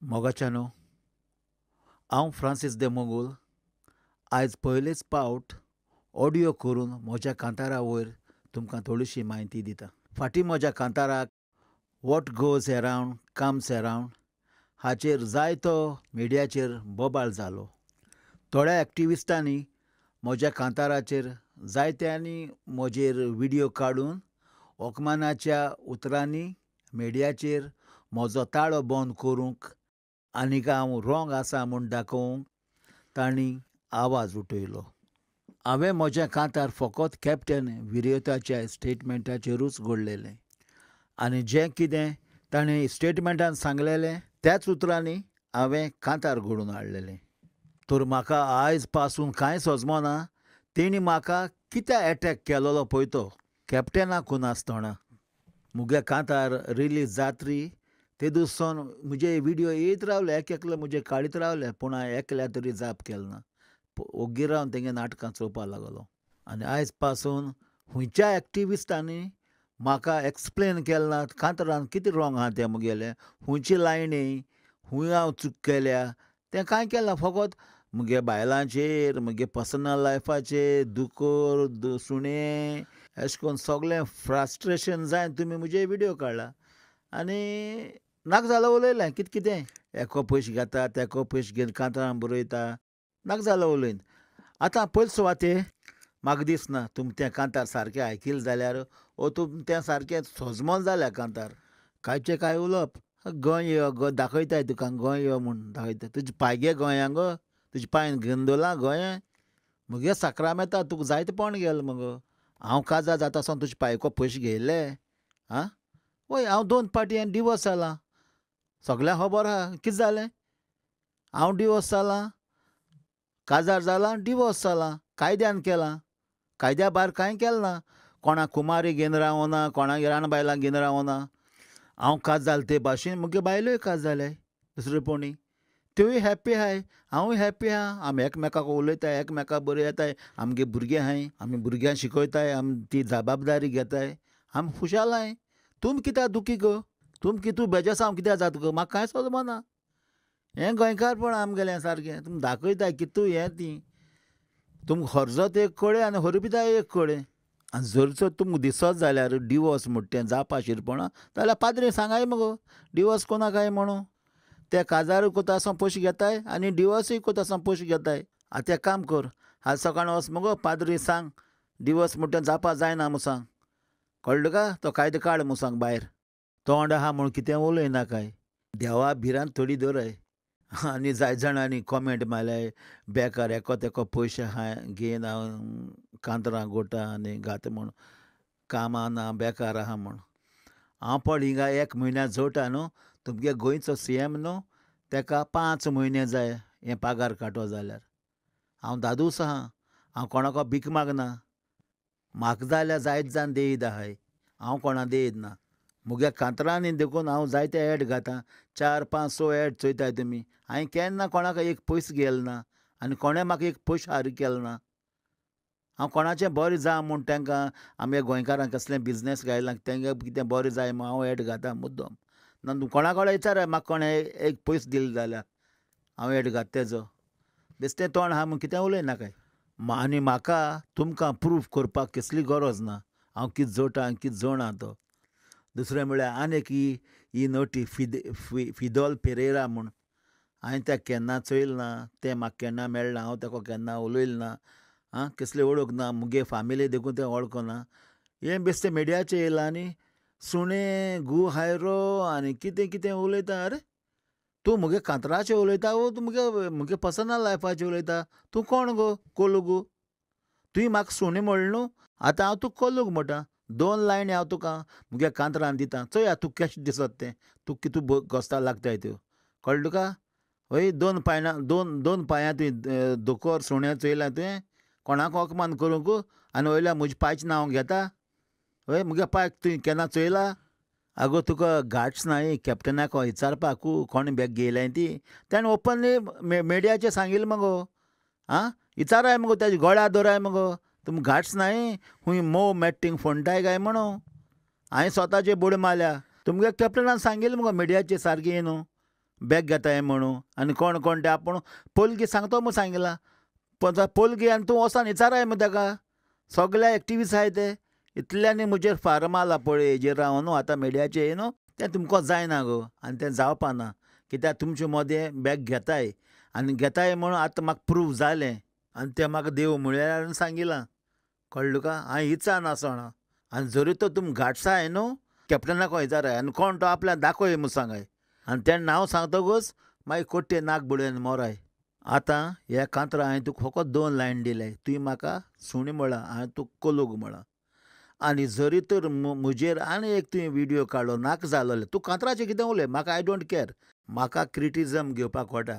मोगाच्यानो, हांव फ्रांसीस दे मोगूल आयज पयलेच पावट ऑडियो करून म्हज्या कांतारा वयर तुमकां थोडीशी म्हायती दिता. फाटीं म्हज्या कांताराक what goes around comes around हाचेर जायतो मिडियाचेर बोबाळ जालो. थोड्या एक्टिविस्टांनी म्हज्या कांताराचेर जायत्यांनी म्हजेर व्हिडियो काडून ओकमानाच्या उतरांनी मिडियाचेर म्हजो ताळो बंद करूंक आनीक हांव रोंग आसा म्हूण दाखोवंक तांणी आवाज उठयलो. हांवें म्हजें कांतार फकत कॅप्टन विरियोताच्या स्टेटमेंटाचेरूच घडलेलें आनी जें कितें ताणें स्टेटमेंटान सांगलेलें त्याच उतरांनी हांवें कांतार घडोवन हाडलेलें. तर म्हाका आयज पासून कांय सजमना तेणी म्हाका कित्याक एटॅक केलोलो पळय तो कॅप्टनाकूय नासतना. मुगे कांतार रिलीज जात्री तेदूस म्हजे व्हिडियो येयत रावले, एक एकले म्हजे काडीत रावले, पूण हांवें एकल्या तरी जाप केली ना. ओग्गी रावन तेंगे नाटकां चोवपाक लागलो. आनी आयज पासून खंयच्या एक्टिविस्टांनी म्हाका एक्सप्लेन केलें ना कांतारान कितें रोंग आहा तें मुगेलें, खंयची लायनी खूंय हांव चूक केल्या तें कांय केलें ना. फकत मुगे बायलांचेर, मुगे पर्सनल लायफाचेर, दुकोर सुणें अशें करून सगळें फ्रस्ट्रेशन जायन तुमी म्हजे व्हिडियो काडला आनी नाका जाल्यार उलयलें कितें कितें. एको पयशे घेता तेको पयशे घेवन कांतारां बरयता, नाका जाल्यार उलयन. आतां पयले सुवातेर म्हाका दिसना तुमी तें कांतार सारकें आयकिलें जाल्यार वो तुमी तें सारकें सजमोन जाल्यार कांतार कांयचें कांय उलोवप. गोंय यो गो दाखयताय तुका, गोंय यो म्हूण दाखयता. तुजे पाय गे गोंयांक गो, तुजे पांयन घेवन गोंय मुगे साकरामेता तुका जायते पण गेले मगो. हांव काजार जाता आसतना तुजे पायको पयशे घेयल्ले आं? वय हांव दोन पाटी डिवोर्स जालां, सगळ्यांक खबर आहा. कितें जालें? हांव डिवोर्स जालां, काजार जालां, डिवोर्स जालां, कायद्यान केलां, कायद्या भायर कांय केलें ना. कोणाक कुमारी घेवन रावना, कोणाक रान बायलां घेवन रावना. हांव काज जालें ते भाशेन मुगे बायलोय काज जाले दुसरेपणी, त्योय हॅप्पी आहाय, हांवूय हॅप्पी आहा. आमी एकमेकाक उलयताय, एकमेकाक बरी येताय, आमगे भुरगे आहाय, आमी भुरग्यांक शिकयताय, आमी ती जबाबदारी घेताय, आमी खुशाल आहाय. तुमी कित्याक दुखी गो? तुमी कितू बेजास हांव कित्याक जाता गो? म्हाका कांय सजमना. हें गोंयकारपण आमगेलें सारकें. तुमी दाखयताय कितू हें ती तुमकां हरजत एक कडेन आनी हरपिताय एक कडेन. आनी जर तर तुमकां दिसत जाल्यार डिवोर्स म्हणटा तें जावपा शिरपणा जाल्यार पाद्री सांगाय मगो डिवोर्स कोणाक म्हणून. ते काजारूय कोता आसतना पयशे घेताय आनी डिवोर्सूय कोता आसतना पयशे घेताय. आतां एक काम कर, आज सकाळीं वच मगो पाद्री सांग डिवोर्स म्हणटा तें जावपा जायना म्हूण सांग, कळ्ळें तुका? तो कायदो काड म्हूण सांग भायर. तोंड आहा म्हूण कितें उलयनाकाय, देवा भिरांत थोडी दवराय. आनी जायते जाणांनी कॉमेंट मारल्याय बेकार एको तेको पयशे आहा घेवन हांव कांतरां गोटा आनी गाता म्हूण, कामां ना बेकार आहा म्हूण. हांव पळय हिंगा एक म्हयन्या जोडटा न्हू, तुमगे गोंयचो सी एम न्हू तेका 5 म्हयने जाय हें पागार काडटो जाल्यार. हांव दादूस आहा, हांव कोणाक भीक मागना. म्हाका जाल्यार जायत जाण देयीत आहाय, हांव कोणा देयीत ना. मुगे कांतरांनी देखून हांव जायते एड घातां, 4, 5, 6 एड चोयताय तुमी. हांवें केन्ना कोणाक एक पयस गेल ना आनी कोणें म्हाका एक पयस हारी केलो ना. हांव कोणाचें बरें जावं म्हूण तांकां आमगे गोंयकारांक कसलें बिजनेस घायलां तेंगे कितें बरें जाय म्हूण हांव एड घातां मुद्दम. ना कोणा कडेन विचाराय म्हाका कोणें एक पयस दिले जाल्यार हांव एड घात तेजो. बेश्टें तोंड आहा म्हूण कितें उलयनाकाय. आनी म्हाका तुमकां प्रूफ करपाक कसली गरज ना हांव कितें जोडटा आनी कितें जोडना तो. दुसरें म्हळ्यार आनी एक ही नटी फिदोल पेरेरा म्हूण हांवें तेका केन्ना चोयलें ना, तें म्हाका केन्ना मेळना, हांव तेका केन्ना उलयलें ना, आं कसली वळख ना, मुगे फामिली देखून तें वळखना. हें बेश्टें मिडियाचेर येयलां आनी सुणें गू हायरो आनी कितें कितें उलयता. अरे तूं मुगे कांतराचेर उलयता वो तूं मुगे मुगे पर्सनल लायफाचेर उलयता? तूं कोण गो कोलूगो? तुवें म्हाका सुणें म्हणलें न्हू, आतां हांव तुका कोलूग म्हणटा. 2 लायनी हांव तुका मुगे कांतरान दिता, चोया तुका कशें दिसत तें, तुका कितू घोस्ता लागताय त्यो, कळ्ळें तुका? हय 2 पांयां दोन पांयां तुवें दोकोर सुणें चोयलां तुवें कोणाक अपमान करूंक आनी वयल्या म्हज्या पायचें नांव घेता? हय मुगे पायक तुवें केन्ना चोयला? आगो तुका गाट्स नाय कॅप्टनाक विचारपाक कोणें बॅग घेयल्याय ती, तेणें ओपनली मिडियाचेर सांगिल्लें मगो. आं विचाराय मगो तेज्या गळ्या दवराय मगो, तुमकां गाट्स नाय खूंय मोव मेट्टींग फोंडटाय काय म्हणून. हांवें स्वताचेर बोड मारल्या, तुमगे कॅप्टनान सांगिल्लें मगो मिडियाचेर सारकें न्हू. बॅग घेताय म्हणून आनी कोण कोण ते आपूण पोलगी सांगतो म्हूण सांगिलां पण पोलगी आनी तूं वचोन विचाराय मगो ताका. सगळे एक्टिविस्ट आहाय ते इतल्यांनी म्हजेर फार मारला पळय हेजेर रावन न्हू आतां मिडियाचेर न्हू तें तुमकां जायना गो आनी तें जावपा ना कित्याक तुमचे मदें बॅग घेताय आनी घेताय म्हणून आतां म्हाका प्रूफ जालें आनी तें म्हाका देव म्हळ्यार सांगिलां. कळ्ळें तुका? हांवें इत्सा नासना आनी जरी तर तुमी गांठसाय न्हू कॅप्टनाक विचाराय आनी कोण तो आपल्याक दाखय म्हूण सांगाय आनी तेणें नांव सांगतकूच मागीर कोट्टे नाक बुडयन मोराय. आतां ह्या कांतरा हांवें तुका फकत 2 लायन दिले, तुवें म्हाका सुणी म्हळां, हांवें तुका कोलूग म्हळां. आनी जरी तर म्हजेर आनी एक तुवें विडियो काडलो नाका जालोले, तूं कांतराचें कितें उलय म्हाका I don't care, म्हाका क्रिटिजम घेवपाक कळटा.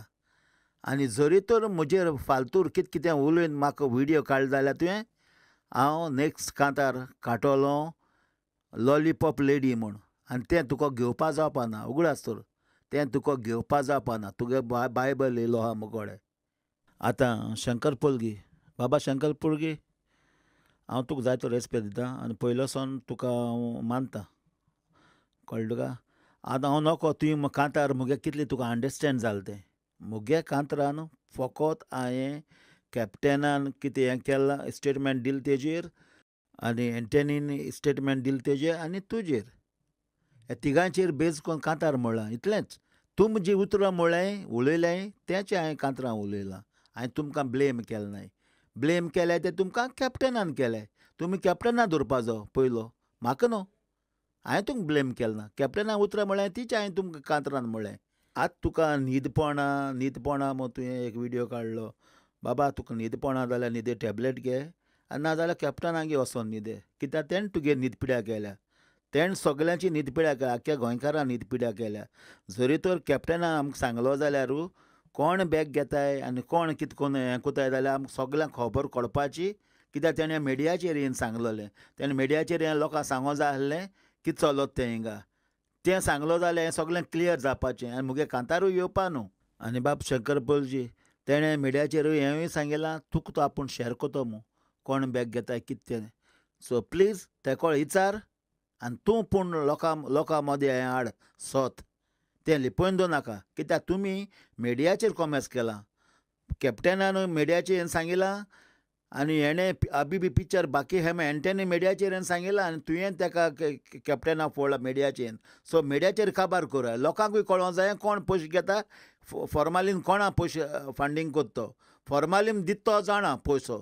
आनी जरी तर म्हजेर फालतूर कितें कितें उलयन म्हाका विडियो काडलो जाल्यार तुवें हांव नेक्स्ट कांतार काडटलो लॉलीपॉप लेडी म्हूण आनी तें तुका घेवपा जावपा ना. उगडास तर तें तुका घेवपा जावपा ना. तुगे बायबल येयलो आहा मुगोडे. आतां शंकर पोलगी, बाबा शंकर पोलगी, हांव तुका जायतो रेस्पेद दिता आनी पयलो सावन तुका हांव मानता. कळ्ळें तुका? आतां हांव नको तुवें कांतार मुगे कितलें तुका अंडरस्टँड जालें तें. मुगे कांतरान फकत हांवें कॅप्टनान कितें हें केलां स्टेटमेंट दिलें तेजेर आनी एंटनीन स्टेटमेंट दिलें तेजेर आनी तुजेर ह्या तिगांचेर बेज करून कांतार म्हळां इतलेंच. तुमी जीं उतरां म्हळें उलयलें तेंच हांवें कांतरां उलयलां. हांवें तुमकां ब्लेम केलें नाय. ब्लेम केलें तें तुमकां कॅप्टनान केलें. तुमी कॅप्टना धरपाचो पयलो, म्हाका न्हू. हांवें तुमकां ब्लेम केलें ना. कॅप्टनान उतरां म्हळें तीच हांवें तुमकां कांतरान म्हळें. आतां तुका न्हीद पडना न्हीद पडना म्हूण तुवें एक विडियो काडलो. बाबा तुका न्हीद पडना जाल्यार न्हिदे टॅबलेट घे आनी नाजाल्यार कॅप्टनागेर वचोन न्हिदे, कित्याक तेणें तुगे न्हीद पिड्यार केल्या, तेणें सगल्यांची न्हीद पिड्यार केल्या, आख्ख्या गोंयकारां न्हीद पिड्यार केल्या. जरी तर कॅप्टनान आमकां सांगलो जाल्यार कोण बॅग घेताय आनी कोण कितें करून हें कोताय जाल्यार आमकां सगल्यांक खबर कळपाची, कित्याक तेणें मिडियाचेर येवन सांगलेलें. तेणें मिडियाचेर येवन लोकांक सांगो जाय आसलें कितें चलत तें हिंगा, तें सांगलो जाल्यार हें सगळें क्लियर जावपाचें आनी मुगे कांतारूय येवपा न्हू. आनी बाब शंकर पोलजी तेणें मिडियाचेरूय हेंवूय सांगिलां तुका तो आपूण शेर करतो म्हूण कोण बॅग घेताय कितें तें. सो प्लीज तेका विचार आनी तूं पूण लोकां मदें हें हाड सत, तें लिपोवन दवर नाका, कित्याक तुमी मिडियाचेर कॉमेस केलां. कॅप्टनान मिडियाचेर सांगिलां आनी हेणें अबी बी पिक्चर बाकी हें एंटनी मिडियाचेर सांगिलां आनी तुवें ताका कॅप्टना फोडला मिडियाचेर. सो मिडियाचेर काबार करूं, लोकांकूय कळोंक जाय कोण पयशे घेता, फॉर्मालीन कोणा पयशे फंडींग करता, फॉर्मालीन दिता तो जाणा पयसो,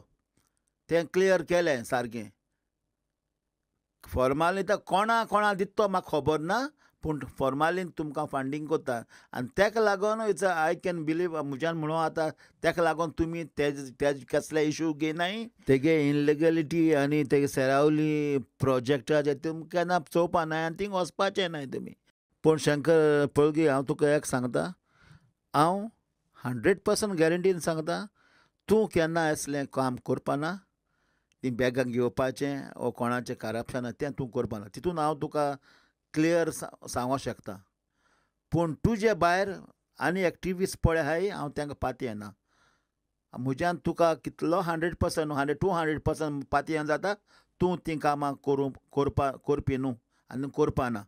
तें क्लियर केलें सारकें. फॉर्मालीन तर कोणा कोणा दिता तो म्हाका खबर ना, पूण फॉर्मालीन तुमकां फंडींग करता आनी ताका लागून it's I can believe म्हज्यान म्हणूं आतां ताका लागून तुमी तेज कसले इशू घेयनाय, तेगे इनलिगलिटी आनी तेगे सेरावली प्रोजेक्टाचे तुमकां केन्ना चोवपा नाय आनी थिंग वचपाचें नाय तुमी. पूण शंकर पळगी हांव तुका एक सांगता, हांव 100% गॅरंटीन सांगता तूं केन्ना असलें काम करपाना, ती बॅगां घेवपाचें वो कोणाचें करप्शन तें तूं करपाना, तितून हांव तुका क्लियर सांगूंक शकता. पूण तुजे भायर आनी एक्टिविस्ट पळय आहाय हांव तांकां पातयेना. म्हज्यान तुका कितलो 100% 100 200% पातयेन जाता तूं तीं कामां करपी न्हू आनी करपाना.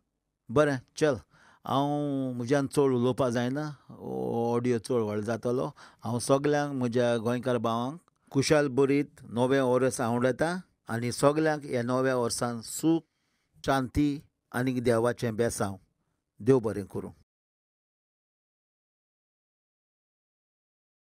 बरें चल, हांव म्हज्यान चड उलोवपा जायना, ऑडियो चड व्हडलो जातलो. हांव सगल्यांक म्हज्या गोंयकार भावांक कुशाल बरीत नवें वर्स आवडटा आनी सगल्यांक ह्या नव्या वर्सान सूख शांती आनी देवाचें बेसांव. देव बरें करूं.